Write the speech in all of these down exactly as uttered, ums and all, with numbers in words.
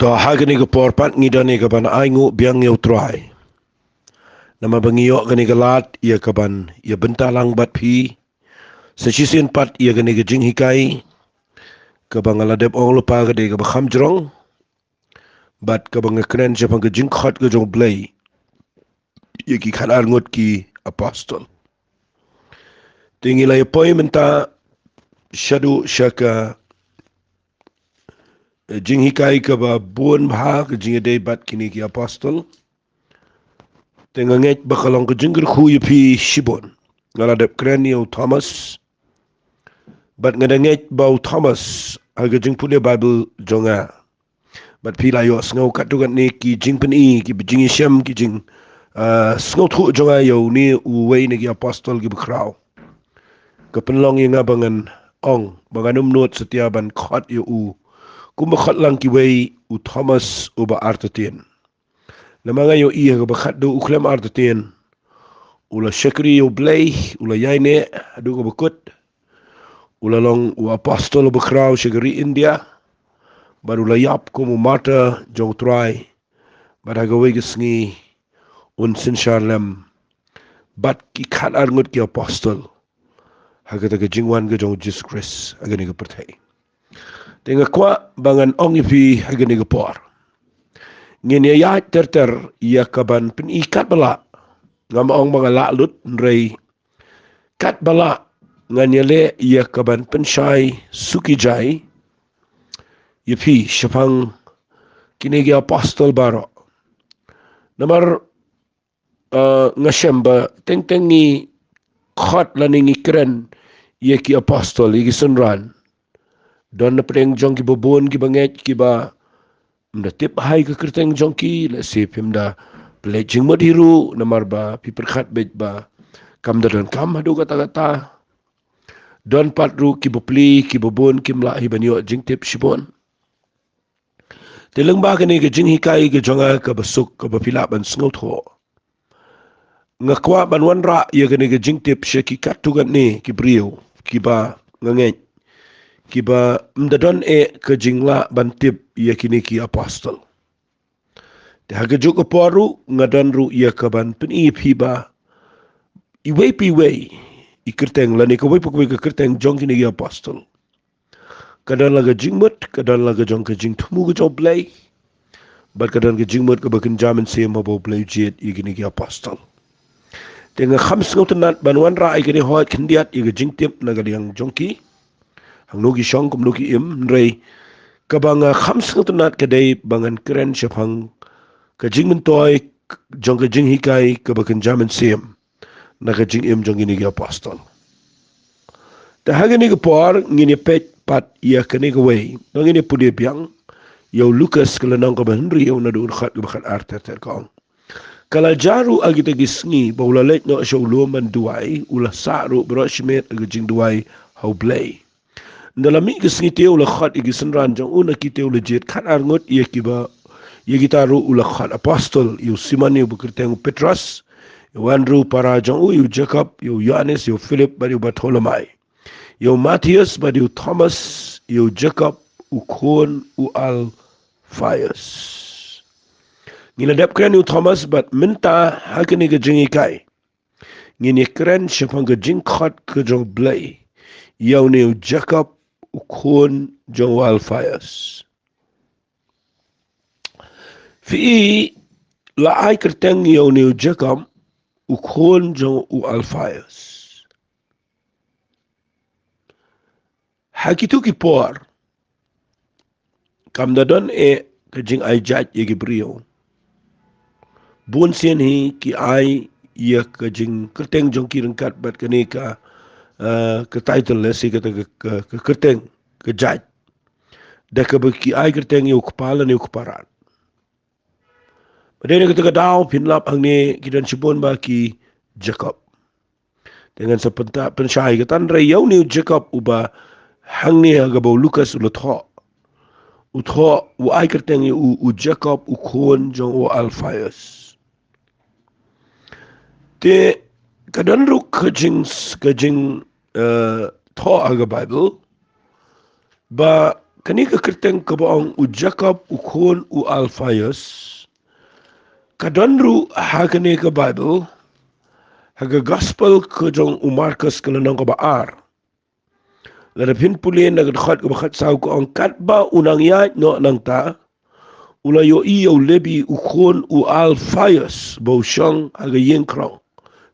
To ha kane ka por pat ngi don ïa kaban ainguh biang ïa u Trai. Namar ba ngi ïoh kane ka lad ïa kaban ïa bynta lang bad phi. Sa shisien pat ïa kane ka jinghikai kaba nga la dep ong lypa ka dei kaba kham jrong. Bad kaba nga kren shaphang ka jingkhot ka jong u Blei ïa ki khatar ngut ki apostol. Te ngi la ïa poi mynta shaduh sha ka jinghikai kaba bun bha, ka jingïadei bad kine ki apostol. Te nga ngeit ba ka long ka jingkyrkhu ïa phi shibun. Nga la dep kren ïa u Thomas. Bad nga da ngeit ba u Thomas ha ka jingpule Bible jong nga. Bad phi la ïohsngew katto katne ki jingpyni, ki jingïashem, ki jing, ah, sngewthuh jong nga ïa une uwei na ki apostol kiba khraw. Ka pynlong ïa nga ba ngan ong ba ngan ym nud satia ban khot ïa u kumba khot lang kiwei, u Thomas uba artatien. Namar nga ïohi ha kaba khatduh u khlem artatien u la shakri ïa u Blei, u la ïaineh haduh kaba kut. U la long u apostol uba khraw sha ka ri India. Bad u la ïap kum u martyr jong u Trai. Bad ha kawei ka sngi un synshar lem bad ki khatar ngut ki apostol ha kata ka jingwan ka jong u Jisu Khrist ha kane ka pyrthei. Te nga kwah ba ngan ong ïa phi ha kane ka por, ngin ïa ïaid ter ter ïa kaban pyni katba lah. Ngam ong ba nga lah lut, hynrei katba lah ngan ïaleh ïa kaban pynshai suki jai ïa phi shaphang kine ki apostol baroh. Namar, ah, nga shem ba teng teng ngi khot lane ngi kren ïa ki apostol, ïa ki synran, don na pdeng jong kiba bun kiba ngeit, kiba ym da tip ha ka kyrteng jong ki. Lehse phim da pynleit jingmut hi ruh namar ba phi pyrkhat beit ba kam da donkam haduh katta katta. Don pat ruh kiba pli, kiba bun kim lah hi ban ïoh jingtip shibun. Te lyngba kane ka jinghikai ka jong nga kaba suk kaba phi lah ban sngewthuh, nga kwah ban wanrah ïa kane ka jingtip sha ki katto katne ki briew kiba nga ngeit kiba ym da don eh ka jinglah ban tip ïa kine ki apostol. Te ha kajuh ka por ruh nga don ruh ïa kaban pyni ïa phi ba iwei pa iwei i kyrteng lane kawei pa kawei ka kyrteng jong kine ki apostol ka don la ka jingmut, ka don la ka jong ka jingthmu ka jong u Blei. Bad ka don ka jingmut kaba kynja mynsiem haba u Blei u jied ïa kine ki apostol. Te nga kham sngewtynnat ban wanrah ïa kane hooid khyndiat ïa ka jingtip na ka liang jong ki, hangno ki shong, kumno ki im, hynrei kaba nga kham sngewtynnat ka dei ba ngan kren shaphang ka jingmyntoi jong ka jinghikai kaba kynja mynsiem na ka jingim jong kine ki apostol. Te ha kane ka por ngin ïa peit pat ïa kane kawei, ba ngin ïa pule biang ïa u Lukas ka lynnong kaba hynriew naduh u dkhot kaba khatar ter ter. Ka ong: Ka la jia ruh ha kita ki sngi ba u la leit noh sha u lum ban duwai, u la sah ruh baroh shimet ha ka jingduwai ha u Blei. Ynda la mih ka sngi te u la khot ïa ki synran jong u, na ki te u la jied khatar ngut ïa kiba, ïa kita ruh u la khot apostol: ïa u Simon, ïa uba kyrteng u Petros, ïa u Andrew para jong u, ïa u Jakob, ïa u Ïohannes, ïa u Philip bad ïa u Bartholomai, ïa u Matthias bad ïa u Thomas, ïa u Jakob u khun u Alphaeus. Ngi la dep kren ïa u Thomas, bad mynta ha kane ka jinghikai ngin ïa kren shaphang ka jingkhot ka jong u Blei ïa une u Jakob u khun jong u Alphaeus. Phi i, la ai kyrteng ïa une u Jakob u khun jong u Alphaeus. Ha kito ki por kam da don eh ka jingai jait ïa ki briew. Bun sien hi ki ai ïa ka jingkyrteng jong ki ryngkat bad kane ka, eh, ka title, lehse kata ka, ka, ka kyrteng ka jait, da kaba ki ai kyrteng ïa u kpa lane u kpa rat. Bad dei na kata ka daw phin lap hangne ki don shibun ba ki Jakob. Te ngan sa pynta, pynshai kata, hynrei ïa une u Jakob uba hangne ha kaba u Lukas u la thoh, u thoh, u ai kyrteng ïa u, u Jakob u khun jong u Alphaeus. Te ka don ruh ka jing, ka jing, eh, thoh ha ka Baibl ba kane ka kyrteng kaba ong u Jakob u khun u Alphaeus, ka don ruh ha kane ka Baibl, ha ka Gospel ka jong u Markos ka lynnong kaba ar. Lada phin pule na ka dkhot kaba khatsaw ka ong, katba u nang ïaid noh nangta, u la ïohi ïa u Lebi u khun u Alphaeus ba u shong ha ka ïing khraw.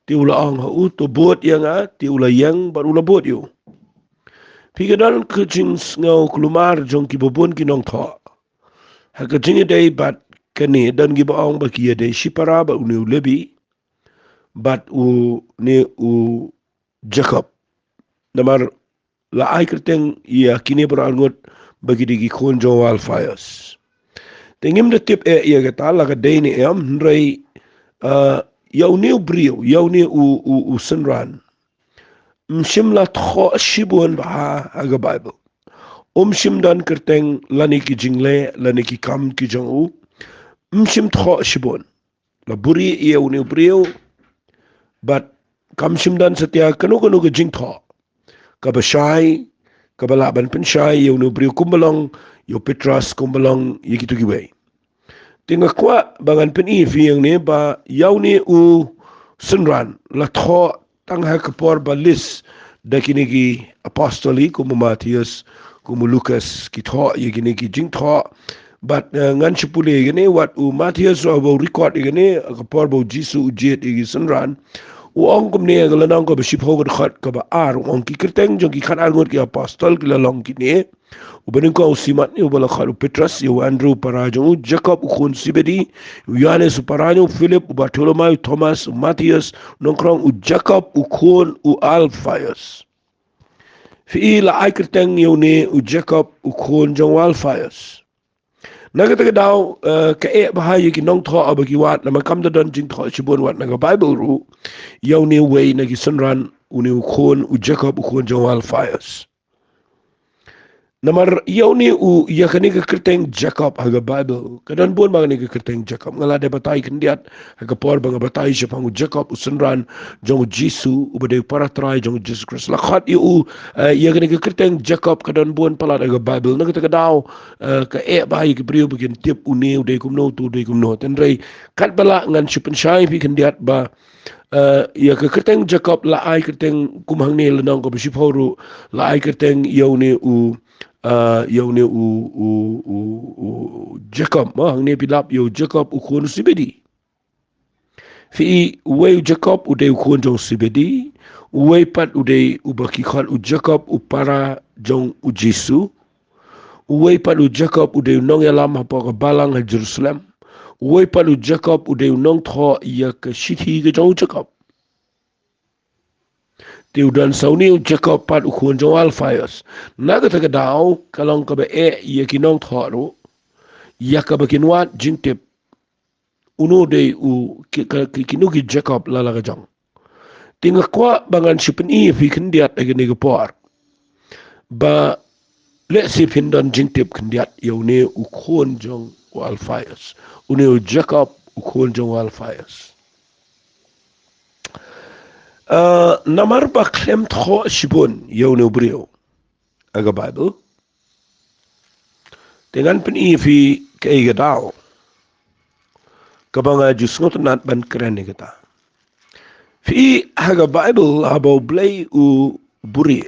Te u la ong ha u, to bud ïa nga, te u la ïeng bad u la bud ïa u. Phi, ka don ka jingsngew kulmar jong kiba bun ki nongthoh ha ka jingïadei bad kane. Don kiba ong ba ki ïadei shipara bad une u Lebi bad une u Jakob. Namar la ai kyrteng ïa kine baroh arngut ba ki dei ki khun jong u Alphaeus. Te ngim da tip eh ïa kata la ka dei ne em, hynrei, eh, ïa une u briew, ïa une u, u, u synran, ym shym la thoh shibun bha ha ka Baibl. Um shym don kyrteng lane ki jingleh lane ki kam ki jong u. Ym shym thoh shibun. La buhrieh ïa une u briew bad kam shym don satia kano kano ka jingthoh kaba shai, kaba lah ban pynshai ïa une u briew kumba long ïa u Petros, kumba long ïa kito kiwei. Te nga kwah ba ngan pyni ïa phi hangne ba ïa une u synran la thoh tang ha ka por ba list da kine ki apostol hi, kum u Mathaios, kum u Lukas, ki thoh ïa kine ki jingthoh. Bad, eh, ngan shu pule ïa kane, wat u Mathaios ruh ba u record ïa kane, ha ka por ba u Jisu u jied ïa ki synran, u ong kumne ha ka lynnong kaba shiphew ka dkhot kaba ar, u ong, ki kyrteng jong ki khatar ngut ki apostol ki la long kine: uba nyngkong u Simon, uba la khot u Petros, ïa u Andru para jong u, Jakob u khun Sebedi, u Ïohannes u para jong u, Philip, u Bartholomai, u Thomas, u Mathaios u nongkrong, u Jakob u khun u Alphaeus. Phi, la ai kyrteng ïa une u Jakob u khun jong u Alphaeus. Na kata ka daw, eh, ka eh bha ïa ki nongthoh haba ki wad, namar kam da don jingthoh shibun wat na ka Baibl ruh ïa une uwei na ki synran, une u khun u Jakob u khun jong u Alphaeus. Namar ïa une u, ïa kane ka kyrteng Jakob ha ka Baibl, ka don bun bha kane ka kyrteng Jakob. Nga la dep batai khyndiat ha ka por ba nga batai shaphang u Jakob u synran jong u Jisu, uba dei u para trai jong u Jisu Khrist. La khot ïa u, eh, ïa kane ka kyrteng Jakob ka don bun palat ha ka Baibl. Na kata ka daw, eh, ka eh bha ïa ki briew ba kin tip une u dei kumno, uto u dei kumno. Hynrei katba lah, ngan shu pynshai ïa phi khyndiat ba, eh, ïa ka kyrteng Jakob la ai kyrteng, kum hangne lynnong kaba shiphew ruh la ai kyrteng ïa une u, eh, ïa une u, u, u, u Jakob, mo, hangne phi lap, ïa u Jakob u khun u Sebedi. Phi, uwei u Jakob u dei u khun jong u Sebedi, uwei pat u dei uba ki khot u Jakob u para jong u Jisu, uwei pat u Jakob u dei u nongïalam hapoh ka balang ha Jerusalem, uwei pat u Jakob u dei u nongthoh ïa ka shithi ka jong u Jakob. Te u don sa une u Jakob pat u khun jong u Alphaeus. Na kata ka daw ka long kaba eh ïa ki nongthoh ruh ïa kaba kin wad jingtip uno dei u ki, ka, ki, kino ki Jakob la la ka jong. Te nga kwah ba ngan shu pyni ïa phi khyndiat ha kane ka por ba lehse phin don jingtip khyndiat ïa une u khun jong u Alphaeus, une u Jakob u khun jong u Alphaeus. Ah, namar ba khlem thoh shibun ïa une u briew ha ka Baibl. Te ngan pyni ïa phi kaei ka daw kaba nga ju sngewtynnat ban kren ïa kata. Phi, ha ka Baibl haba U Blei u buhrieh,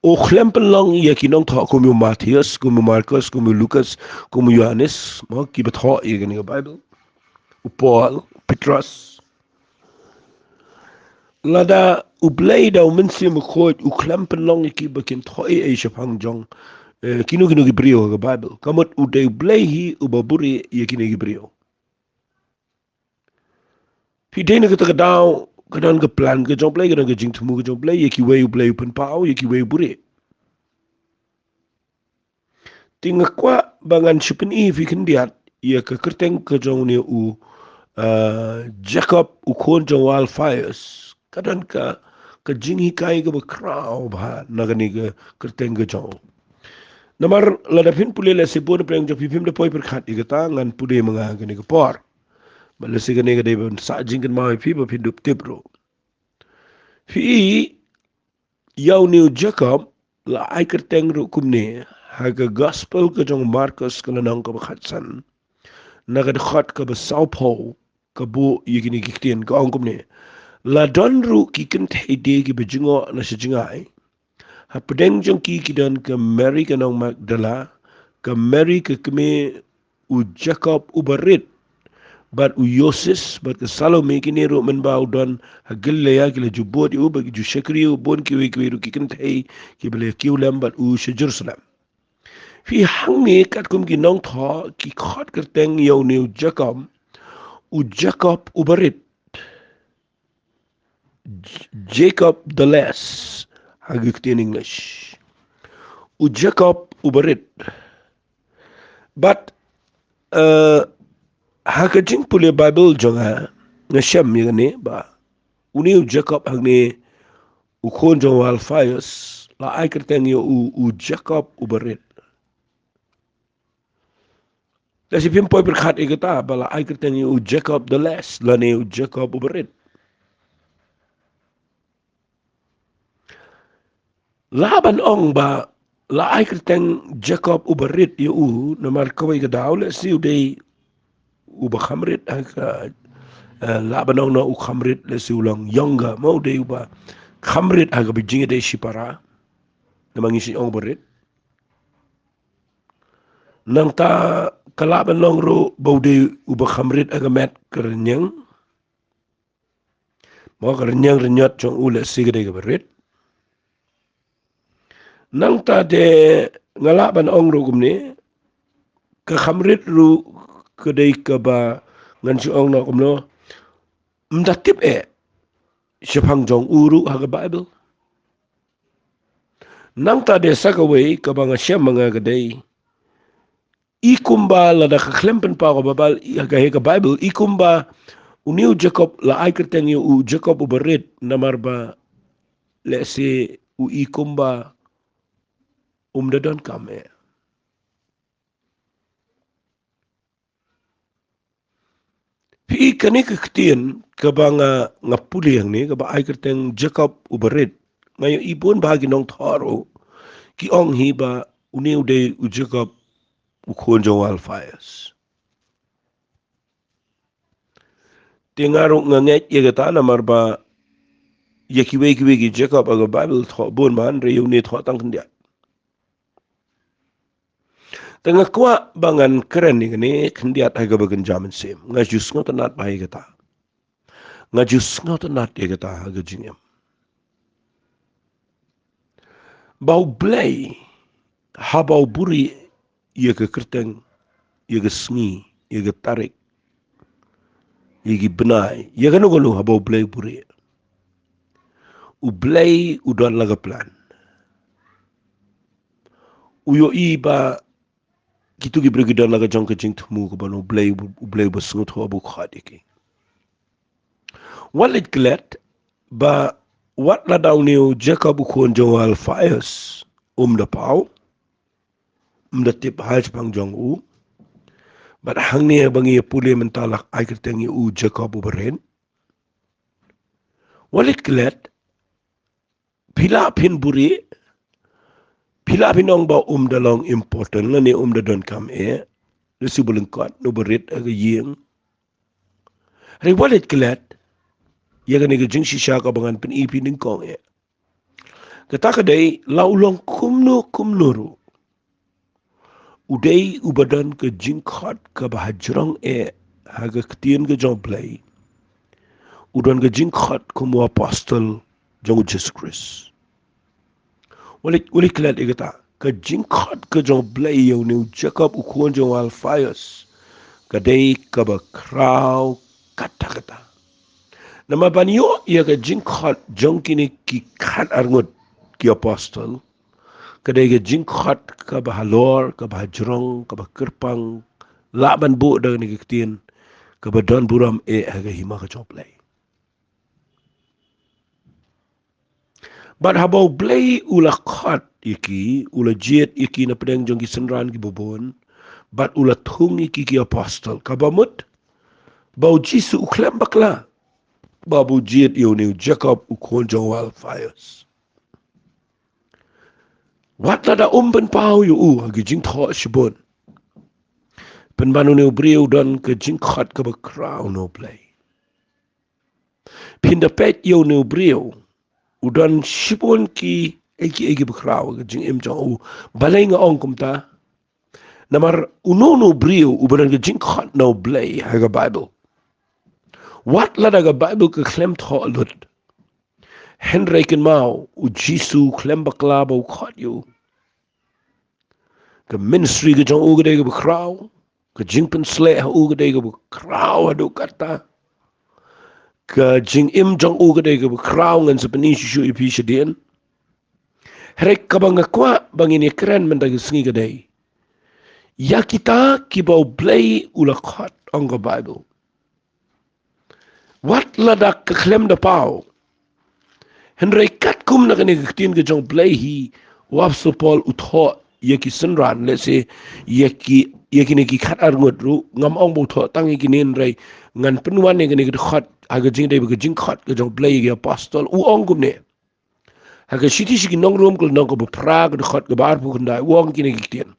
u khlem pynlong ïa ki nongthoh kum u Mathaios, kum u Markos, kum u Lukas, kum u Ïohannes, mo, kiba thoh ïa kane ka Baibl, u Paul, Petros. Lada U Blei da U Mynsiem Bakhuid u khlem pynlong ïa ki ba kin thoh ei ei shaphang jong, eh, kino kino ki briew ha ka Baibl, ka mut u dei U Blei hi uba buhrieh ïa kine ki briew. Phi, dei na kata ka daw ka don ka plan ka jong U Blei, ka don ka jingthmu ka jong U Blei, ïa kiwei U Blei u pynpaw, ïa kiwei u buhrieh. Te nga kwah ba ngan shu pyni ïa phi khyndiat ïa ka kyrteng ka jong une u, ah, Jakob u khun jong u Alphaeus. Ka don ka, ka jinghikai kaba khraw bha na kane ka kyrteng ka jong u. Namar lada phin pule lehse bun na pdeng jong phi phim da poi pyrkhat ïa kata, ngan pule ma nga ha kane ka por. Bad lehse kane ka dei ban sah jingkynmaw ïa phi ba phin dup tip ruh. Phi, ïa une u Jakob la ai kyrteng ruh kumne, ha ka gospel ka jong u Markos ka lynnong kaba khatsan, na ka dkhot kaba sawphew, ka buh ïa kine ki ktien, ka ong kumne: La don ruh ki kynthei die kiba jngoh na sha jngai. Hapdeng jong ki ki don ka Mary ka nong Magdala, ka Mary ka kmie u Jakob uba rit, bad u Yoses, bad ka Salome, kine ruh mynba u don ha Galilea ki la ju bud ïa u, bad ki ju shakri ïa u, bun kiwei kiwei ruh ki kynthei kiba la kiew lem bad u sha Jerusalem. Phi, hangne katkum ki nongthoh ki khot kyrteng ïa une u Jakob, u Jakob uba rit. J-, Jacob the Less, ha ka ktien English. U Jakob uba rit. Bad, eh, ha ka jingpule Bible jong nga, nga shem ïa kane ba une u Jakob hangne, u khun jong u Alphaeus, la ai kyrteng ïa u, u Jakob uba rit. Lehse phim poi pyrkhat ïa kata ba la ai kyrteng ïa u Jacob the Less lane u Jacob uba rit. Lah ban ong ba la ai kyrteng Jacob uba rit ïa u namar kawei ka daw lehse u dei uba kham rit ha ka, eh, lah ban ong na u kham rit, lehse u long younger, ma u dei uba kham rit ha kaba jingïadei shipara. Namar ngi shu ong uba rit. Nangta ka lah ban long ruh ba u dei uba kham rit ha ka met ka rynïeng. Mo, ka rynïeng rynïot jong u lehse ka dei kaba rit. Nangta de nga lah ban ong ruh kumne, ka kham rit ruh ka dei kaba ngan shu ong noh kumno, ym da tip eh shaphang jong u ruh ha ka Bible. Nangta de sa kawei kaba nga shem ma nga ka dei, i kumba lada ka khlem pynpaw ka Bible, i ha ka, ha ka Bible, i kumba une u Jacob la ai kyrteng ïa u Jacob uba rit namar ba lehse u i kumba um da donkam eh. Phi, kane ka ktien kaba nga, nga pule hangne kaba ai kyrteng Jacob uba rit, nga ïohi bun ba ki nongthoh ruh ki ong hi ba une u dei u Jacob u khun jong u Alphaeus. Te nga ruh nga ngeit ïa kata namar ba ïa kiwei kiwei ki Jacob ha ka Bible thoh bun, hynrei ïa une thoh tang khyndiat. Te nga kwah ba ngan kren ïa kane khyndiat ha kaba kynja mynsiem. Nga ju sngewtynnat bha ïa kata. Nga ju sngewtynnat ïa kata ha ka jingim. Ba U Blei haba u buhrieh ïa ka kyrteng, ïa ka sngi, ïa ka tarik, ïa ki bnai, ïa kano kano haba U Blei u buhrieh, U Blei u don la ka plan. U ïohi ba kito ki briew ki don la ka jong ka jingthmu kaba U Blei, U Blei uba sngewthuh uba khot ïa ki. Wat leit klet ba wat lada une u Jacob u khun jong u Alphaeus um da paw, um da tip ha shaphang jong u, bad hangne ba ngi ïa pule mynta la ai kyrteng ïa u Jacob uba rit. Wat leit klet, phi lah phin buhrieh, phi lah phin ong ba um da long important lane um da donkam eh, lehse uba lyngkot, uba rit ha ka ïing. Hynrei wat leit klet ïa kane ka jingshisha kaba ngan pyni phi nyngkong eh. Kata ka dei la u long kumno kumno ruh, u dei uba don ka jingkhot kaba hajrong eh ha ka ktien ka jong U Blei. U don ka jingkhot kum u apostol jong U Jisu Khrist. Wat leit, wat leit klet ïa kata, ka jingkhot ka jong U Blei ïa une u Jacob u khun jong u Alphaeus ka dei kaba khraw katta katta. Namar ban ïoh ïa ka jingkhot jong kine ki khatar ngut ki apostol, ka dei ka jingkhot kaba halor, kaba hajrong, kaba kyrpang, lah ban buh da kane ka ktien, kaba don burom eh ha ka hima ka jong U Blei. Bad haba U Blei u la khot ïa ki, u la jied ïa ki na pdeng jong ki synran kiba bun, bad u la thung ïa ki ki apostol, kaba mut ba U Jisu u khlem bakla ba u jied ïa une u Jacob u khun jong u Alphaeus. Wat lada um pynpaw ïa u ha ki jingthoh shibun, pynban une u briew u don ka jingkhot kaba khraw na U Blei. Phin da peit ïa une u briew, u don shibun kiei kiei kiba khraw ha ka jingim jong u. Balei nga ong kumta? Namar uno uno u briew uba don ka jingkhot na U Blei ha ka Baibl, wat lada ka Baibl ka khlem thoh lut, hynrei kynmaw, U Jisu u khlem bakla ba u khot ïa u. Ka ministry ka jong u ka dei kaba khraw, ka jingpynshlur ha u ka dei kaba khraw haduh katta. Ka jingim jong u ka dei kaba khraw, ngan sa pyni shuh shuh ïa phi shadien. Hynrei kaba nga kwah ba ngin ïakren mynta ka sngi ka dei ïa kita kiba U Blei u la khot, ong ka Baibl. Wat lada ka khlem da paw, hynrei katkum na kane ka ktien ka jong U Blei hi, u Apostol Paul u thoh ïa ki synran, let's say, ïa ki, ïa kine ki khat ar ngut ruh, ngam ong ba u thoh tang ïa kine, hynrei ngan pynwan ïa kane ka dkhot ha ka jingdei ba ka jingkhot ka jong U Blei ïa ki apostol, u ong kumne. Ha ka shithi sha ki nong Rom ka lynnong kaba phra, ka dkhot kaba arphew khyndai, u ong kine ki ktien.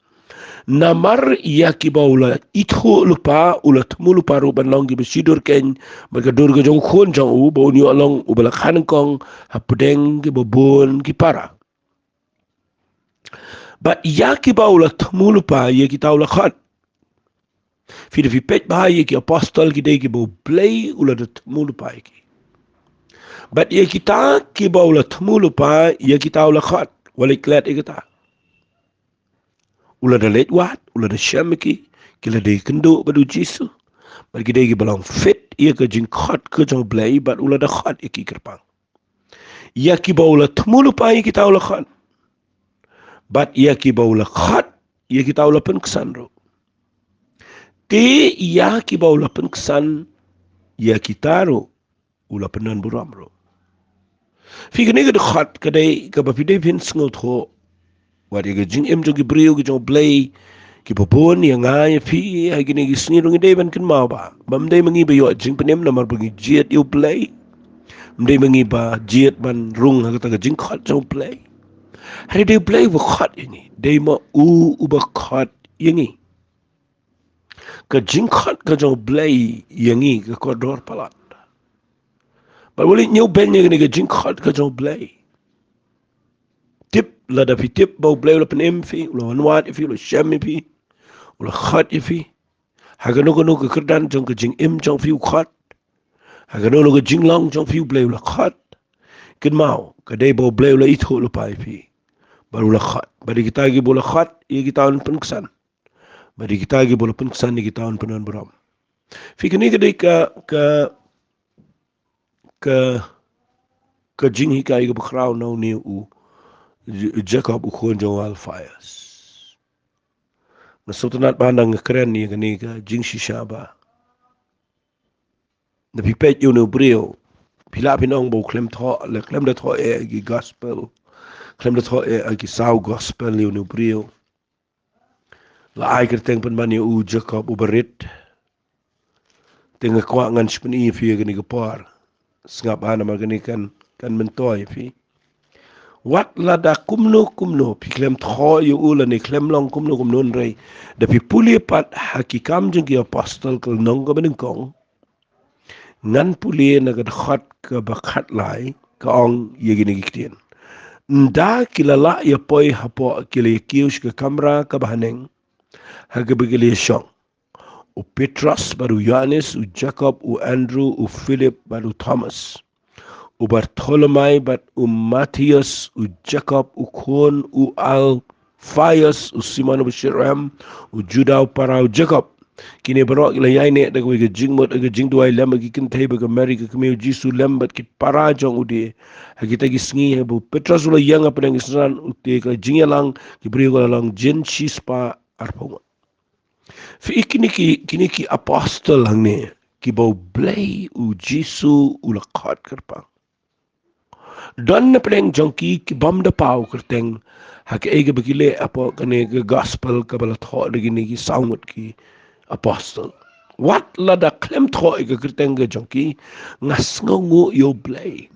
Namar ïa kiba u la ithuh lypa, u la thmu lypa ruh ban long kiba shidur keiñ bad ka dur ka jong U Khun jong u, ba un ïoh long uba la kha nyngkong hapdeng kiba bun ki para. Bad ïa kiba u la thmu lypa, ïa kita u la khot. Phi da phi peit bha, ïa ki apostol ki dei kiba U Blei u la da thmu lypa ïa ki. Bad ïa kita kiba u la thmu lypa, ïa kita u la khot. Wat leit klet ïa kita. U la da leit wad, u la da shem ïa ki, ki la dei kynduh bad U Jisu. Bad ki dei kiba long fit ïa ka jingkhot ka jong U Blei, bad u la da khot ïa ki kyrpang. Ïa kiba u la thmu lypa, ïa kita u la khot. Bad ïa kiba u la khot, ïa kita u la pynksan ruh. Te ïa kiba u la pynksan, ïa kita ruh u la pyndonkam burom ruh. Phi, kane ka dkhot ka dei kaba phi dei phin sngewthuh wat ïa ka jingim jong ki briew ki jong U Blei kiba bun, ïa nga ïa phi ha kine ki sngi ruh ngi dei ban kynmaw ba, ba ym dei ma ngi ba ïoh jingpynim namar ba ngi jied ïa U Blei. Ym dei ma ngi ba jied ban rung ha kata ka jingkhot jong U Blei. Hynrei dei U Blei uba khot ïa ngi, dei ma u uba khot ïa ngi. Ka jingkhot ka jong U Blei ïa ngi ka kordor palat. Bad wat leit ñiewbeiñ ïa kane ka jingkhot ka jong U Blei. Tip, lada phi tip ba U Blei u la pynim ïa phi, u la wanwad ïa phi, u la shem ïa phi, u la khot ïa phi. Ha kano kano ka kyrdan jong ka jingim jong phi u khot. Ha kano kano ka jinglong jong phi U Blei u la khot. Kynmaw, ka dei ba U Blei u la ithuh lypa ïa phi. Bad u la khot. Bad ïa kita kiba u la khot, ïa kita un pynksan. Bad ïa kita kiba u la pynksan, ïa kita un pyndonburom. Phi, kane ka dei ka, ka, ka, ka jinghikai kaba khraw na une u J-, Jacob u khun jong u Alphaeus. Nga sngewtynnat ba hadien nga kren ïa kane ka jingshisha ba, lada phi peit ïa une u briew, phi lah phin ong ba u khlem thoh, la khlem da thoh eh ha ki gospel, khlem da thoh eh ha ki saw gospel ïa une u briew. La ai kyrteng pynban ïa u Jacob uba rit. Te nga kwah ngan sa pyni ïa phi ha kane ka por. Sngap ha, namar kane kan, kan myntoi ïa phi. Wat lada kumno kumno phi khlem thoh ïa u lane khlem long kumno kumno, hynrei lada phi pule pat ha Ki Kam jong ki Apostol ka lynnong kaba nyngkong, ngan pule na ka dkhot kaba khatlai, ka ong ïa kine ki ktien. Ynda ki la lah ïa poi hapoh, ki la ïa kiew sha ka kamra kaba haneng, ha kaba ki la ïa shong. U Petros bad u Ïoannis, u Jakob, u Andru, u Philip bad u Thomas, u Bartholomai bad u Mathaios, u Jakob u khun u Alphaeus, u Simon uba shitrhem, u Juda u para u Jakob. Kine baroh ki la ïaineh da kawei ka jingmut, ka jingduwai lem bad ki kynthei bad ka Mari ka kmie u Jisu lem bad ki para jong u de. Ha kita ki sngi haba u Petros u la ïeng hapdeng ki synran, u te ka jingïalang ki briew ka la long jin shispah arphew ngut. Phi, kine ki, kine ki apostol hangne, kiba U Blei u Jisu u la khot kyrpang. Don na pdeng jong ki ki bym da paw kyrteng ha kaei kaba ki leh hapoh kane ka gospel kaba la thoh da kine ki saw ngut ki apostol. Wat lada khlem thoh ïa ka kyrteng ka jong ki, nga sngewnguh ïa U Blei.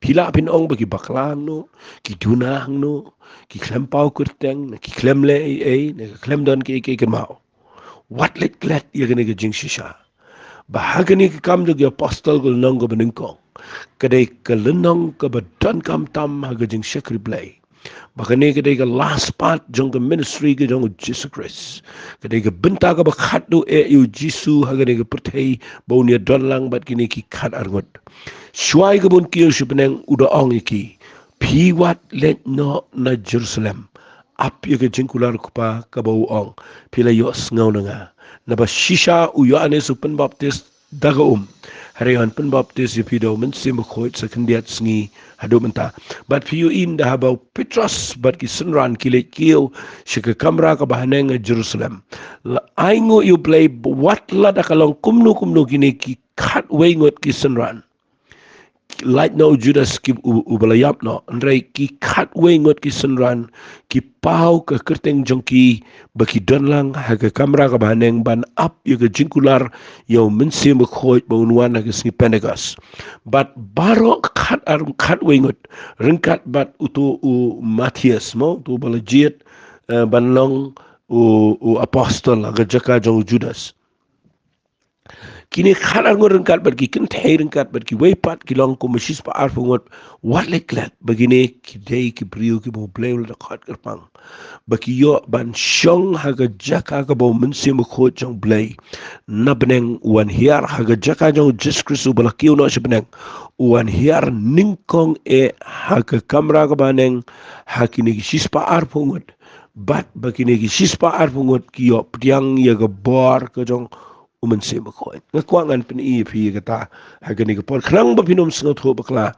Phi lah phin ong ba ki bakla hangno, ki duna hangno, ki khlem paw kyrteng, na ki khlem leh ei ei, na ki khlem don kiei kiei kynmaw. Wat leit klet ïa kane ka jingshisha. Ba ha kane ka kam jong ki apostol ka lynnong kaba nyngkong, ka dei ka lynnong kaba donkam tam ha ka jingshakri Blei. Ba kane ka dei ka last part jong ka ministry ka jong u Jisu Khrist. Ka dei ka bynta kaba khatduh eh ïa u Jisu ha kane ka pyrthei ba un ïadon lang bad kine ki khat arngut. Shuwa ïa kaba un kiew sha bneng u da ong ïa ki, phi wat leit noh na Jerusalem. Ap ïa ka jingkular u Kpa kaba u ong, phi la ïohsngew na nga. Naba shisha u Ïoannis u pynbaptis da ka um. Hynrei yn pynbaptis ïa phi da u Mynsiem Bakhuid sa khyndiat sngi haduh mynta. Bad phi ïohi ynda haba u Petros bad ki synran ki leit kiew sha ka kamra kaba haneng ha Jerusalem, la ainguh ïa u Blei ba wat lada ka long kumno kumno kine ki khatwei ngut ki synran, lait na u Judas ki u, uba la ïap noh, hynrei ki khatwei ngut ki synran ki paw ka kyrteng jong ki ba ki don lang ha ka kamra kaba haneng ban ap ïa ka jingkular ïa u Mynsiem Bakhuid ba un wan ha ka sngi Pentekost. Bad baroh khat ar, khatwei ngut, ryngkat bad uto u Matthias mo, uto uba la jied, eh, ban long u, u apostol ha ka jaka jong u Judas. Kine khat ar ngut ryngkat bad ki kynthei ryngkat bad kiwei pat ki long kumba shispah arphew ngut. Wat leit klet ba kine ki dei ki briew kiba u Blei u la da khot kyrpang ba ki ïoh ban shong ha ka jaka kaba u Mynsiem Bakhuid jong u Blei na bneng u wan hiar ha ka jaka jong u Jisu Khrist uba la kiew noh sha bneng. U wan hiar nyngkong eh ha ka kamra kaba haneng ha kine ki shispah arphew ngut. Bad ba kine ki shispah arphew ngut ki ïoh pdiang ïa ka bor ka jong u Mynsiem Bakhuid. Nga kwah ngan pyni ïa phi ïa kata ha kane ka por khnang ba phin ym sngewthuh bakla.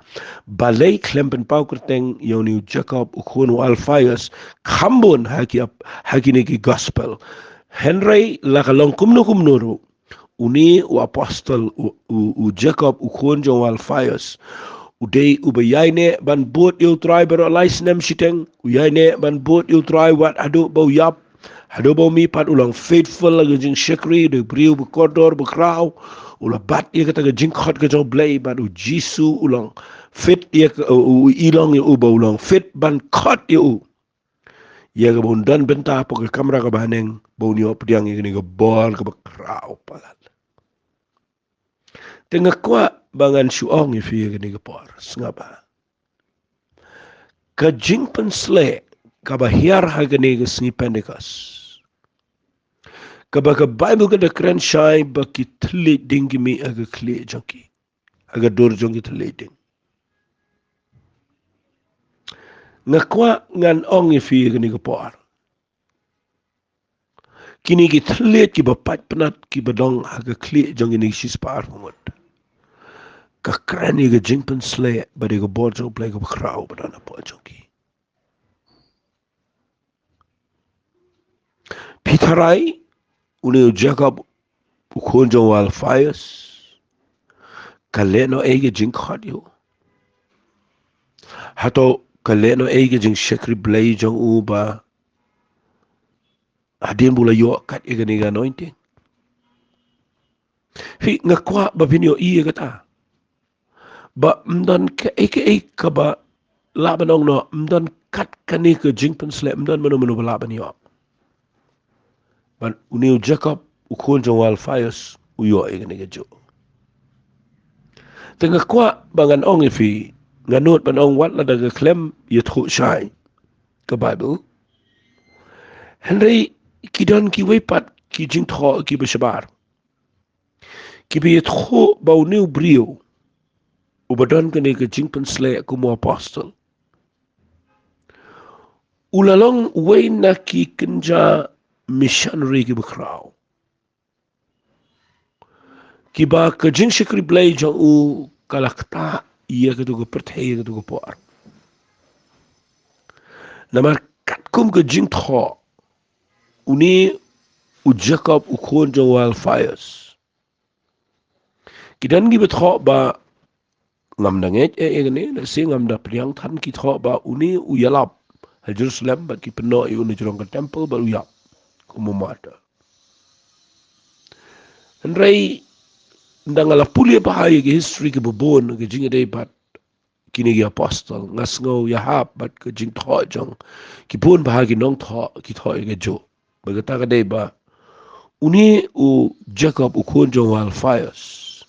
Balei khlem pynpaw kyrteng ïa une u Jakob u khun u Alphaeus kham bun ha ki ap, ha kine ki gospel. Hynrei la ka long kumno kumno ruh, une u apostol u, u, u Jakob u khun jong u Alphaeus u dei uba ïaineh ban bud ïa u Trai baroh lai snem shiteng. U ïaineh ban bud ïa u Trai wat haduh ba u ïap. Haduh ba u mih pat u long faithful ha ka jingshakri, u dei u briew ba kordor ba khraw. U la bat ïa kata ka jingkhot ka jong u Blei bad u Jisu u long fit ïa ka, u, u, i long ïa u ba u long fit ban khot ïa u. Ïa kaba un don bynta hapoh ka kamra kaba haneng ba un ïoh pdiang ïa kane ka bor kaba khraw palat. Te nga kwah ba ngan shu ong ïa phi ïa kane ka por, sngap bha. Ka jingpynsleh kaba hiar ha kane ka sngi Pentekost, kaba ka Baibl ka da kren shai ba ki thylliej ding ki mih ha ka khlieh jong ki, ha ka dur jong ki thylliej ding. Nga kwah ngan ong ïa phi ïa kane ka por, kine ki thylliej kiba pait pnat kiba dang ha ka khlieh jong kine ki shispah arphew ngut, ka kren ïa ka jingpynsleh bad ïa ka bor jong u Blei kaba khraw ba don hapoh jong ki. Phi tharai une u Jakob u khun jong u Alphaeus ka leh noh ei ka jingkhot ïa u? Hato ka leh noh ei ka jingshakri Blei jong u ba hadien ba u la ïoh kat ïa kane ka anointing? Phi, nga kwah ba phin ïohi ïa kata. Ba ym don kaei kaei kaba lah ban ong noh, ym don kat kane ka jingpynsleh, ym don mano mano ba lah ban ïoh. Ban une u Jakob u khun jong u Alphaeus u ïoh ïa kane kajuh. Te nga kwah ba ngan ong ïa phi, nga nud ban ong wat lada ka khlem ïathuh shai ka Baibl, hynrei ki don kiwei pat ki jingthoh kiba shabar kiba ïathuh ba une u briew uba don kane ka jingpynsleh kum u apostol u la long uwei na ki kynja missionary kiba khraw, kiba ka jingshakri Blei jong u ka la ktah ïa katu ka pyrthei, ïa katu ka por. Namar katkum ka jingthoh, une u Jakob u khun jong u Alphaeus, ki don kiba thoh ba ngam da ngeit eh ïa kane, lehse ngam da pdiang than, ki thoh ba une u ïalap ha Jerusalem bad ki pynnoh ïa u na jrong ka temple bad u ïap kum u martyr. Hynrei ynda nga la pule bha ïa ka history kaba bun, ka jingïadei bad kine ki apostol, nga sngew ïahap bad ka jingthoh jong ki bun bah ki nongthoh, ki thoh ïa ka juh. Bad kata ka dei ba une u Jacob u khun jong u Alphaeus,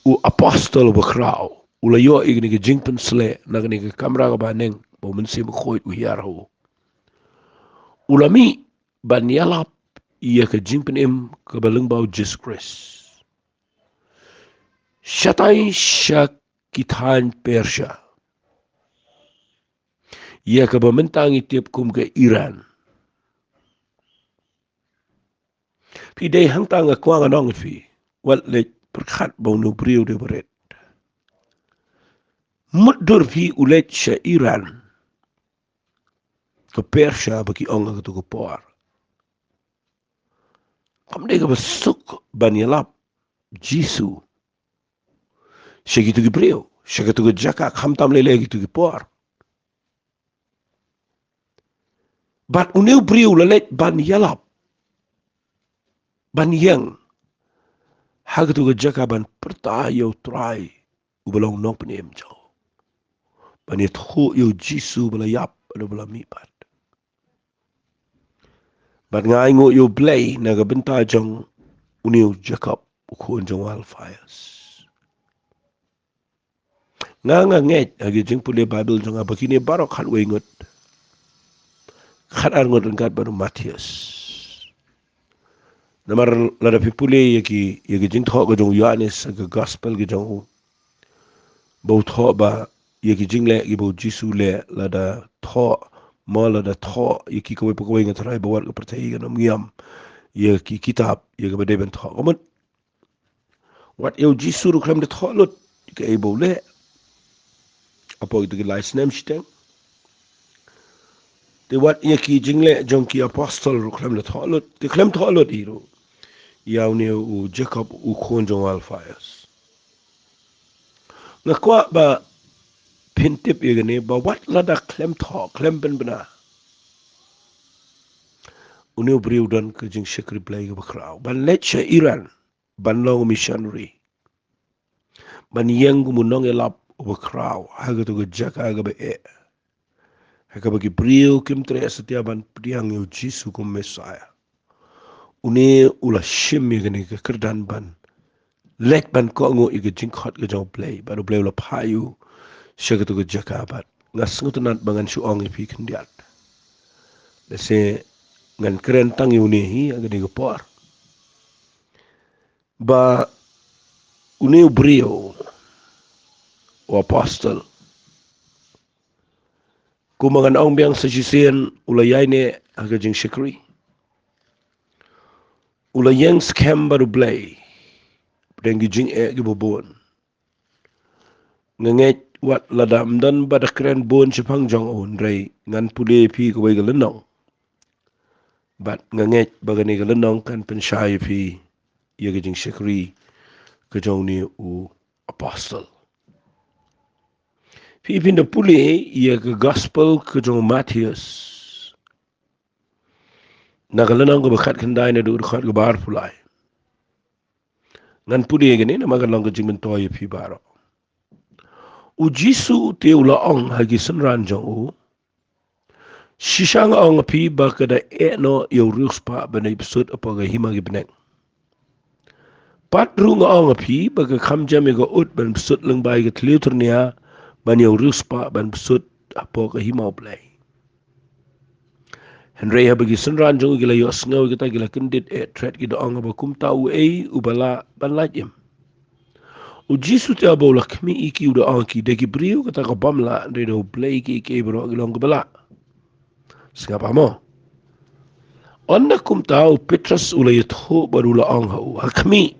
u apostol bakhraw, u la ïoh ïa kane ka jingpynsleh na kane ka kamra kaba neng ba u Mynsiem Bakhuid u hiar ha u. U la mih ban ïalap ïa ka jingpynim kaba lyngba u Jisu Khrist shatai sha ki thaiñ Persia, ïa kaba mynta ngi tip kum ka Iran. Phi dei hangta nga kwah ngan ong ïa phi, wat leit pyrkhat ba une u briew u dei ba rit. Mutdur phi u leit sha Iran, ka Persia ba ki ong ha kato ka por. Kam dei kaba suk ban ïalap Jisu sha kito ki briew, sha kato ka jaka, khamtam lei lei kito ki por. Bad une u briew u la leit ban ïalap, ban ïeng ha kato ka jaka ban pyrta ïa u Trai uba long Nongpynim jong u, ban ïathuh ïa u Jisu ba la ïap bad uba la mihpat, bad nga ainguh ïa u Blei na ka bynta jong une u Jacob u khun jong u Alphaeus. Nga, nga ngeit ha ki jingpule Baibl jong nga ba kine baroh khatwei ngut, khatar ngut ryngkat bad u Mathaios. Namar lada phi pule ïa ki, ïa ki jingthoh ka jong u Ïoannis ha ka gospel ka jong u, ba u thoh ba ïa ki jingleh kiba u Jisu u leh, lada thoh, mo lada thoh ïa ki kawei pa kawei, nga tharai ba wat ka pyrthei kan ym ngiam ïa ki kitab ïa kaba dei ban thoh. Ka mut, wat ïa u Jisu ruh khlem da thoh lut ïa kaei ba u leh hapoh kito ki lai snem shiteng. Te wat ïa ki jingleh jong ki apostol ruh khlem da thoh lut, te khlem thoh lut hi ruh ïa une u Jacob u khun jong u Alphaeus. Nga kwah ba phin tip ïa kane, ba wat lada khlem thoh, khlem pynbna, une u briew u don ka jingshakri Blei kaba khraw ban leit sha Iran ban long missionary, ban ïeng kum u nongïalap uba khraw ha kato ka jaka kaba eh, ha kaba ki briew kim treh satia ban pdiang ïa u Jisu kum Messiah. Une u la shim ïa kane ka kyrdan ban leit ban kohnguh ïa ka jingkhot ka jong u Blei, bad u Blei u la phah ïa u sha kato ka jaka. Bad nga sngewtynnat ba ngan shu ong ïa phi khyndiat, lehse ngan kren tang ïa une hi ha kane ka por, ba une u briew, u apostol, kumba ngan ong biang sa shisien, u la ïaineh ha ka jingshakri, u la ïeng skhem bad u Blei hapdeng ki jingeh kiba bun. Nga ngeit wat lada ym don ba da kren bun shaphang jong u, hynrei ngan pule ïa phi kawei ka lynnong, bad nga ngeit ba kane ka lynnong kan pynshai ïa phi ïa ka jingshakri ka jong une u apostol. Phi, phin da pule ïa ka gospel ka jong u Mathaios, na ka lynnong kaba khatkhyndai naduh ka dkhot kaba arphew lai. Ngan pule ïa kane namar kan long ka jingmyntoi ïa phi baroh. U Jisu te u la ong ha ki synran jong u, shisha nga ong ïa phi ba ka da eh noh ïa u riewspah ban ïai bsut hapoh ka hima ki bneng. Pat ruh nga ong ïa phi ba ka kham jem ïa ka ut ban bsut lyngba ïa ka thliew tyrnia ban ïa u riewspah ban bsut hapoh ka hima u Blei. Hynrei haba ki synran jong u ki la ïohsngew ïa kata, ki la kyndit eh tret, ki da ong, haba kumta uei uba lah ban lait im? U Jisu te haba u la khmih ïa ki u da ong ïa ki, da ki briew kata ka bym lah, hynrei da u Blei kiei kiei baroh ki long kiba lah. Sngap mo. Ynda kumta u Petros u la ïathuh bad u la ong ha u, ha khmih,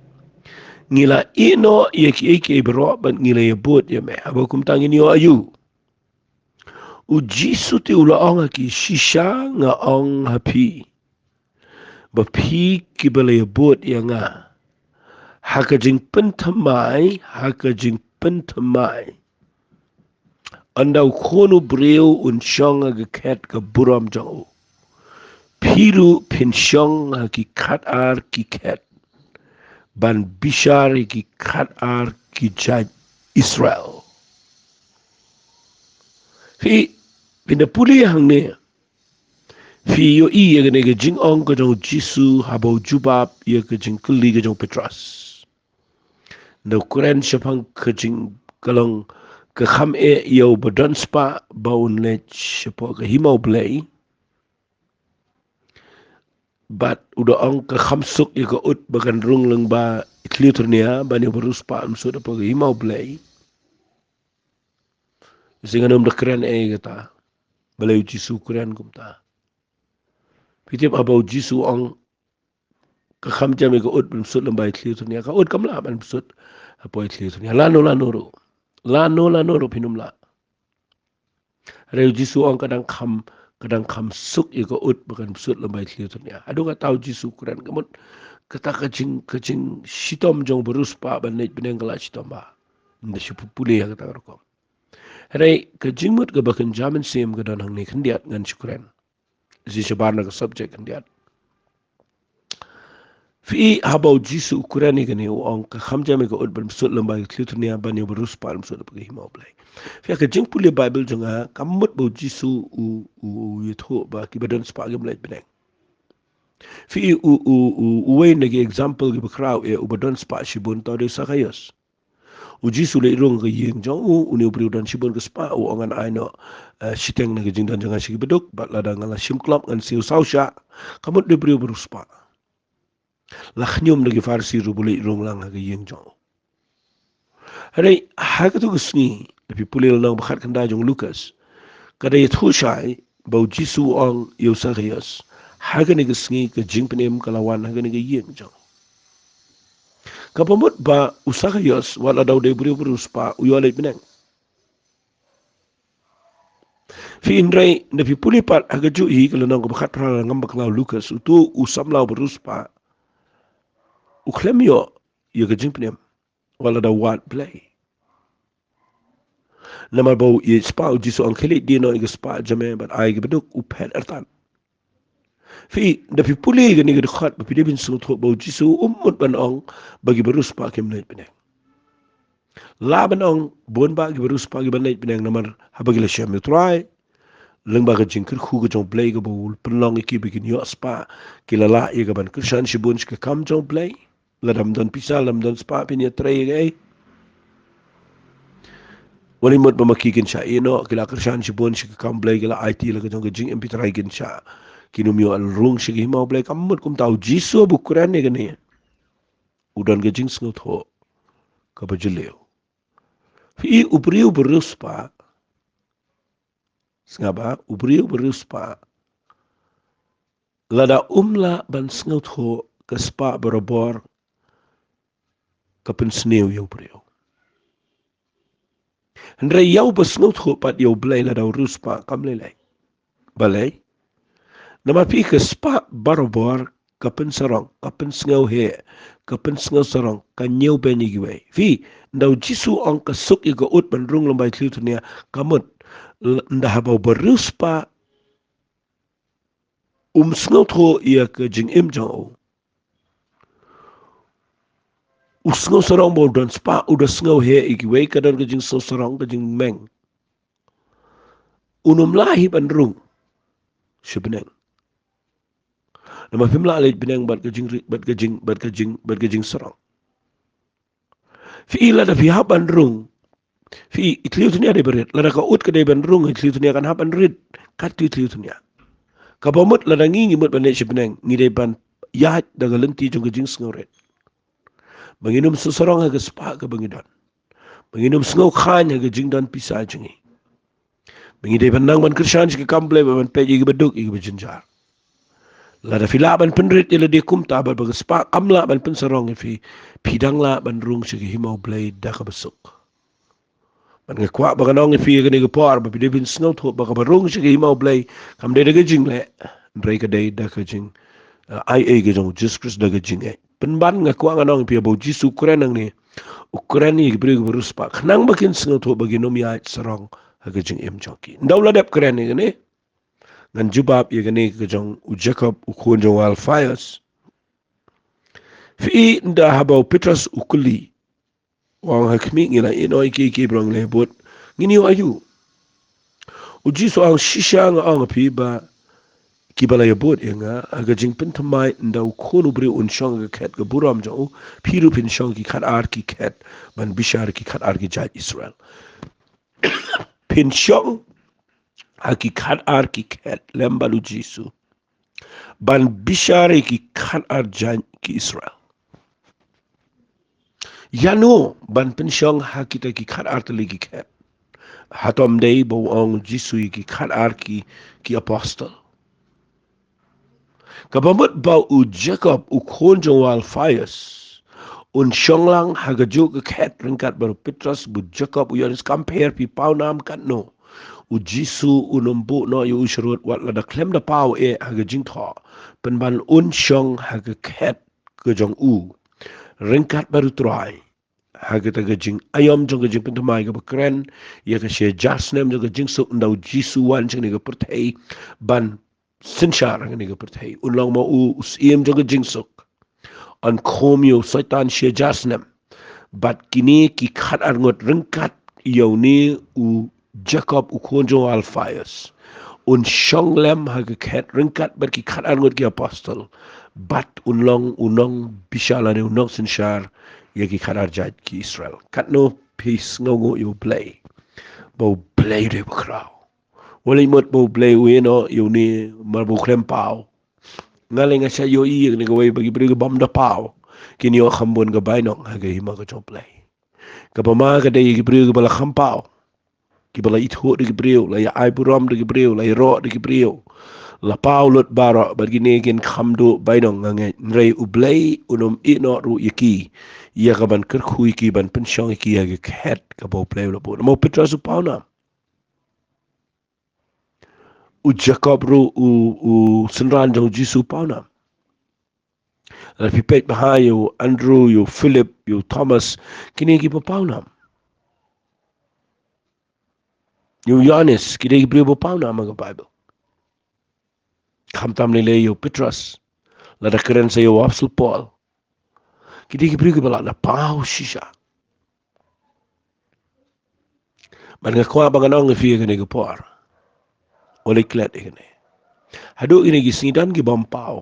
ngi la ïeh noh ïa kiei kiei baroh bad ngi la ïabud ïa me, haba kumta ngin ïoh aïu? U Jisu te u la ong ha ki, shisha nga ong ha phi ba phi kiba la ïabud ïa nga, ha ka jingpynthymmai, ha ka jingpynthymmai, ynda u Khun u briew un shong ha ka khet ka burom jong u, phi ruh phin shong ha ki khatar ki khet ban bishar ïa ki khatar ki jait Israel. Phi, phin da pule hangne. Phi ïohi ïa kane ka jingong ka jong u Jisu haba u jubab ïa ka jingkylli ka jong u Petros. Nda u kren shaphang ka jing ka long ka kham eh ïa u ba don spah ba un leit shapoh ka hima u Blei. Bad u da ong ka kham suk ïa ka ut ba kan rung lyngba i thliew thurnia ban ïa u ba riewspah un suk hapoh ka hima u Blei. Shisha ngan ym da kren ei kata. Balei u Jisu u kren kumta? Phi tip haba u Jisu u ong ka kham jam ïa ka ut ban suk lyngba i thliew thurnia, ka ut kam lah ban suk hapoh i thliew thurnia. Lano lano ruh. Lano lano ruh phin ym lah. Hynrei u Jisu u ong ka dang kham, ka dang kham suk ïa ka ut ba kan suk lyngba i thliew thurnia. Haduh katta u Jisu u kren, ka mut kata ka jing, ka jingshitom jong u ba riewspah ban leit bneng ka la shitom bha. Nda shu pule ha kata ka rukom. Hynrei ka jingmut kaba kynja mynsiem ka don hangne khyndiat ngan shu kren. Shisha shabar na ka subject khyndiat. Phi i haba u Jisu u kren ïa kane u ong ka kham jam ïa ka ut ban suk lyngba i thliew thurnia ban ïa u ba riewspah un suk hapoh ka hima u Blei. Phi i ha ka jingpule Baibl jong nga kam mut ba u Jisu u, u, u ïathuh ba ki ba don spah kim leit bneng. Phi i u, u, u, uwei na ki example kiba khraw eh u ba don spah shibun u dei u Sakaios. U Jisu u leit rung ha ka ïing jong u, une u briew u don shibun ka spah, u ong ngan ai noh, eh, shiteng na ka jingdon jong nga sha ki baduk, bad lada nga la shim klop ngan siew saw shah, ka mut u dei u briew ba riewspah. La khñium da ki Pharisi ruh ba u leit rung lang ha ka ïing jong u. Hynrei ha katto ka sngi, lada phi pule lynnong ba khatkhyndai jong u Lukas, ka da ïathuh shai ba u Jisu u ong ïa u Sakaios ha kane ka sngi ka jingpynim ka la wan ha kane ka ïing jong u. Kaba mut ba u Sakaios wat lada u dei u briew ba riewspah u ïoh leit bneng. Phi i hynrei lada phi pule pat ha kajuh hi ka lynnong kaba khatphra, lada ngam bakla u Lukas, uto u samla u ba riewspah u khlem ïoh ïa ka jingpynim wat lada u wad Blei. Namar ba u ïeit spah, u Jisu u ong khie leit die noh ïa ka spah jong me bad ai ïa ki baduk, u phet artat. Phi i lada phi pule ïa kane ka dkhot ba phi dei ban sngewthuh ba u Jisu um mut ban ong ba ki ba riewspah kim leit bneng. Lah ban ong bun bah ki ba riewspah ki ban leit bneng namar haba ki la shem ïa u Trai lyngba ka jingkyrkhu ka jong u Blei kaba u pynlong ïa ki ba kin ïoh spah, ki la lah ïa ka ban kyrshan shibun sha ka kam jong u Blei. Lada ym don pisa, lada ym don spah, phin ïatrei ïa kaei? Wat la mut ba ma ki kin shah ïeh noh, ki la kyrshan shibun sha ka kam u Blei, ki la aiti la ka jong ka jingim, phi trai kin shah, kin ym ïoh rung sha ka hima u Blei. Kam mut kumta, u Jisu haba u kren ïa kane u don ka jingsngewthuh kaba jylliew. Phi i u briew ba riewspah, sngap bha, u briew ba riewspah lada um lah ban sngewthuh ka spah barabor ka pynsniew ïa u briew. Hynrei ïa u ba sngewthuh pat ïa u Blei lada u riewspah kam lei lei. Balei? Namar phi i ka spah barabor ka pynsarong, ka pynsngewheh, ka pynsngewsarong, ka ñiewbeiñ ïa kiwei. Phi i, nda u Jisu u ong ka suk ïa ka ut ban rung lyngba i thliew thurnia, ka mut l-, nda haba u ba riewspah um sngewthuh ïa ka jingim jong u, u sngewsarong ba u don spah, u da sngewheh ïa kiwei, ka don ka jingsngewsarong, ka jingmeng, un ym lah hi ban rung sha bneng. Namar phim lah leit bneng bad ka jingri-, bad ka jing, bad ka jing, bad ka jingsarong. Phi i, lada phi hap ban rung, phi i, i thliew thurnia dei ba rit. Lada ka ut ka dei ban rung, i thliew thurnia kan hap ban rit kat ki thliew thurnia. Kaba mut lada ngi ngi mut ban leit sha bneng, ngi dei ban ïaid da ka lynti jong ka jingsngewrit. Ba ngin ym sngewsarong ha ka spah kaba ngi don. Ba ngin ym sngewkhlaiñ ha ka jingdon pisa jong ngi. Ba ngi dei ban nang ban kyrshan sha ka kam u Blei, ba ban peit ïa ki baduk, ïa ki bajynjar. Lada phi lah ban pynrit ïa lade kumta bad ba ka spah kam lah ban pynsarong ïa phi, phi dang lah ban rung sha ka hima u Blei da kaba suk. Bad nga kwah ba ngan ong ïa phi ha kane ka por ba phi dei ban sngewthuh ba kaba rung sha ka hima u Blei kam dei da ka jingleh, hynrei ka dei da ka jing, eh, ai ei ka jong u Jisu Khrist da ka jingngeit. Pynban nga kwah ngan ong ïa phi ba u Jisu u kren hangne, u kren ïa ki briew kiba riewspah khnang ba kin sngewthuh ba kin ym ïaid sarong ha ka jingim jong ki. Nda u la dep kren ïa kane, ngan jubab ïa kane ka jong u Jakob, u khun jong u Alphaeus. Phi i, nda haba u Petros u kylli, u ong ha khmih, ngi la ïehnoh ïa kiei kiei baroh, ngi la ïabud, ngin ïoh aïu? U Jisu u ong, shisha nga ong ïa phi ba kiba la ïabud ïa nga ha ka jingpynthymmai ynda u Khun u briew un shong ha ka khet ka burom jong u, phi ruh phin shong ki khat ar ki khet ban bishar ki khat ar ki jait Israel. Phin shong ha ki khat ar ki khet lem bad u Jisu ban bishar ïa ki khat ar jait ki Israel. Ïano ban pynshong ha kita ki khat ar tylli ki khet? Hato ym dei ba u ong u Jisu ïa ki khat ar ki, ki apostol? Kaba mut ba u Jakob u khun jong u Alphaeus un shong lang ha kajuh ka khet ryngkat bad u Petros, u Jakob, u Ïoannis, kam pher. Phi paw nam katno? U Jisu un ym buh noh ïa u syrut wat lada khlem da paw eh ha ka jingthoh, pynban un shong ha ka khet ka jong u ryngkat bad u Trai ha kata ka jingaïom jong ka jingpynthymmai kaba kren ïa ka shi hajar snem jong ka jingsuk, ynda u Jisu u wan sha kane ka pyrthei ban synshar ha kane ka pyrthei. Un long ma u u syiem jong ka jingsuk. Un khum ïa u Soitan shi hajar snem. Bad kine ki khat ar ngut ryngkat ïa une u Jakob u khun jong u Alphaeus un shong lem ha ka khet ryngkat bad ki khat ar ngut ki apostol. Bad un long u nongbishar lane u nongsynshar ïa ki khat ar jait ki Israel. Katno phi sngewnguh ïa U Blei, ba U Blei u dei ba khraw. Wat leh mut ba U Blei u ïehnoh ïa une namar ba u khlem paw. Nga leh nga shah ïohi ïa kane kawei ba ki briew ki bym da paw kin ïoh kham bun ka bainong ha ka hima ka jong U Blei. Kaba ma ka dei ïa ki briew kiba la kham paw, kiba la ithuh da ki briew, la ïa ai burom da ki briew, la ïaroh da ki briew, la paw lut baroh, bad kine kin kham duh bainong, nga ngeit. Hynrei U Blei un ym ïehnoh ruh ïa ki ïa ka ban kyrkhu ïa ki, ban pynshong ïa ki ha ka khet kaba U Blei u la buh. Namar u Petros u paw nam. U Jakob ruh u, u synran jong u Jisu u paw nam. Lada phi peit bha ïa u Andrew, ïa u Philip, ïa u Thomas, kine kiba paw nam. Ïa u Ïoannis, ki dei ki briew ba paw nam ha ka Baibl. Khamtam lei lei ïa u Petros, lada kren sa ïa u Apostol Paul. Ki dei ki briew kiba la da paw shisha. Bad nga kwah ba ngan ong ïa phi ha kane ka por, wat leh klet ïa kane. Haduh kine ki sngi don ki bym paw.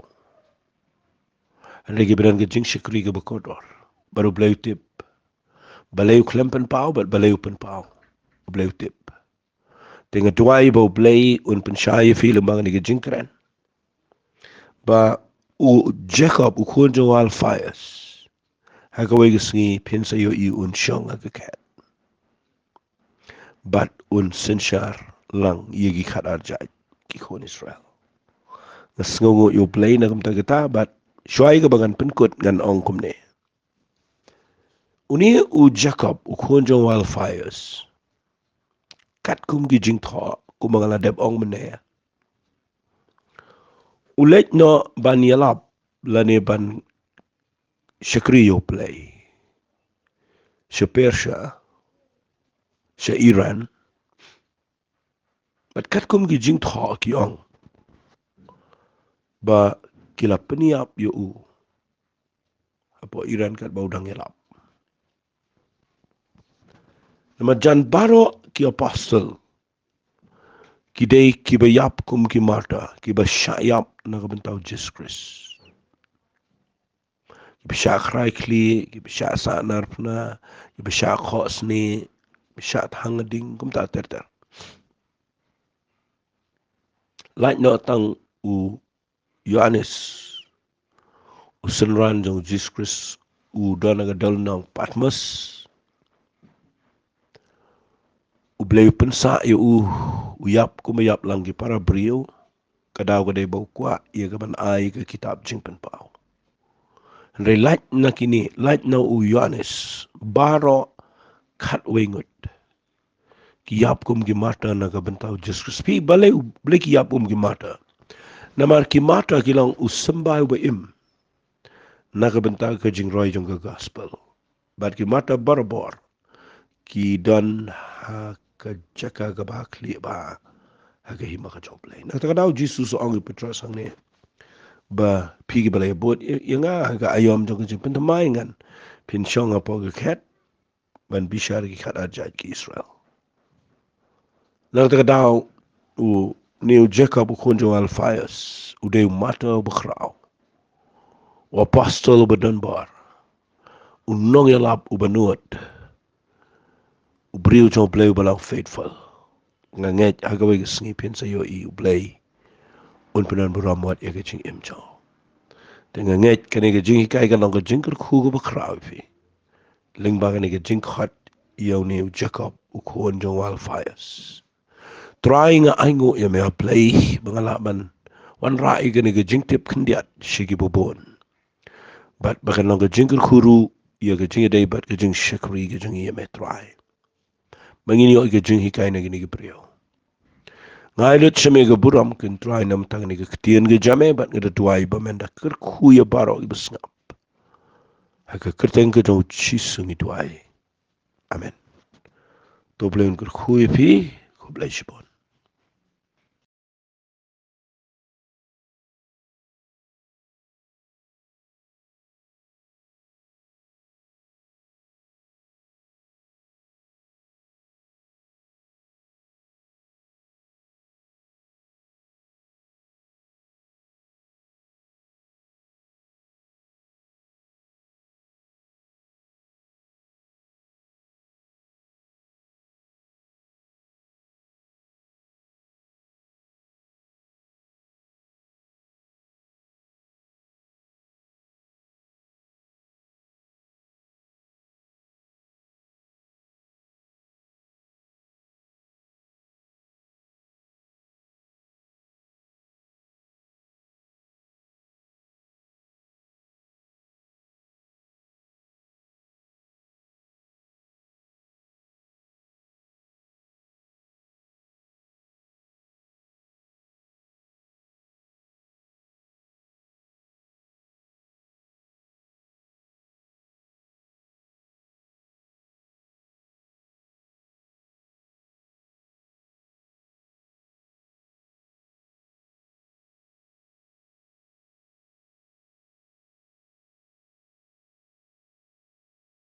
Hynrei kiba don ka jingshakri kaba kordor. Bad U Blei u tip. Balei u khlem pynpaw, bad balei u pynpaw, U Blei u tip. Te nga duwai ba U Blei un pynshai ïa phi lyngba kane ka jingkren, ba u Jakob u khun jong u Alphaeus, ha kawei ka sngi phin sa ïohi un shong ha ka khet bad un synshar lang ïa ki khat ar jait ki khun Israel. Nga sngewnguh ïa U Blei na ka bynta kata, bad shuwa kaba ngan pynkut ngan ong kumne. Une u Jakob u khun jong u Alphaeus, katkum ki jingthoh kumba nga la dep ong mynne, u leit noh ban ïalap lane ban shakri ïa U Blei sha Persia, sha Iran. Bad katkum ki jingthoh ki ong ba ki la pynïap ïa u hapoh Iran katba u dang ïalap. Namar jan baroh ki apostol ki dei kiba ïap kum ki martyr, kiba shah ïap na ka bynta u Jisu Khrist. Kiba shah khrai khlieh, kiba shah sah narphna, kiba shah khohsnieh, kiba shah thang ding, kumta ter ter. Lait noh tang u Ïoannis, u synran jong u Jisu Khrist, u don ha ka dewlynnong Patmos. U Blei u pynsah ïa u, u ïap kumba ïap lang ki para briew. Ka daw ka dei ba u kwah ïa ka ban ai ka kitab Jingpynpaw. Hynrei lait na kine, lait na u Ïoannis, baroh khatwei ngut ki ïap kum ki martyr na ka bynta u Jisu Khrist. Phi, balei, balei ki ïap kum ki martyr? Namar ki martyr ki long u symbai uba im na ka bynta ka jingroi jong ka gospel. Bad ki martyr barabor ki don ha ka jaka kaba khlieh bha ha ka hima ka jong U Blei. Na kata ka daw u Jisu u ong ïa u Petros hangne ba phi kiba la ïabud ïa, ïa nga ha ka aïom jong ka jingpynthymmai, ngan pynshong hapoh ka khet ban bishar ki khat ar jait ki Israel. Na kata ka daw u ne u Jacob u khun jong Alphaeus, u dei u martyr uba khraw, u apostol uba donbor, u nongïalap uba nud, u briew jong U Blei uba long faithful. Nga ngeit ha kawei ka sngi phin sa ïohi U Blei un pyndonburom wat ïa ka jingim jong u. Te nga ngeit kane ka jinghikai kan long ka jingkyrkhu kaba khraw ïa phi lyngba kane ka jingkhot ïa une u Jacob u khun jong u Alphaeus. Trai, nga ainguh ïa me, A Blei, ba nga lah ban wanrah ïa kane ka jingtip khyndiat sha ki bun. Bad ba kan long ka jingkyrkhu ruh ïa ka jingïadei bad ka jingshakri ka jong ngi ïa me, Trai. Ba ngin ïoh ïa ka jinghikai na kine ki briew. Nga ai lut sha me ka burom, ko Trai, namar kane ka ktien ka jong me, bad nga da duwai ba men da kyrkhu ïa baroh kiba sngap. Ha ka kyrteng ka jong U Jisu ngi duwai. Amen. To U Blei un kyrkhu ïa phi. Khublei shibun.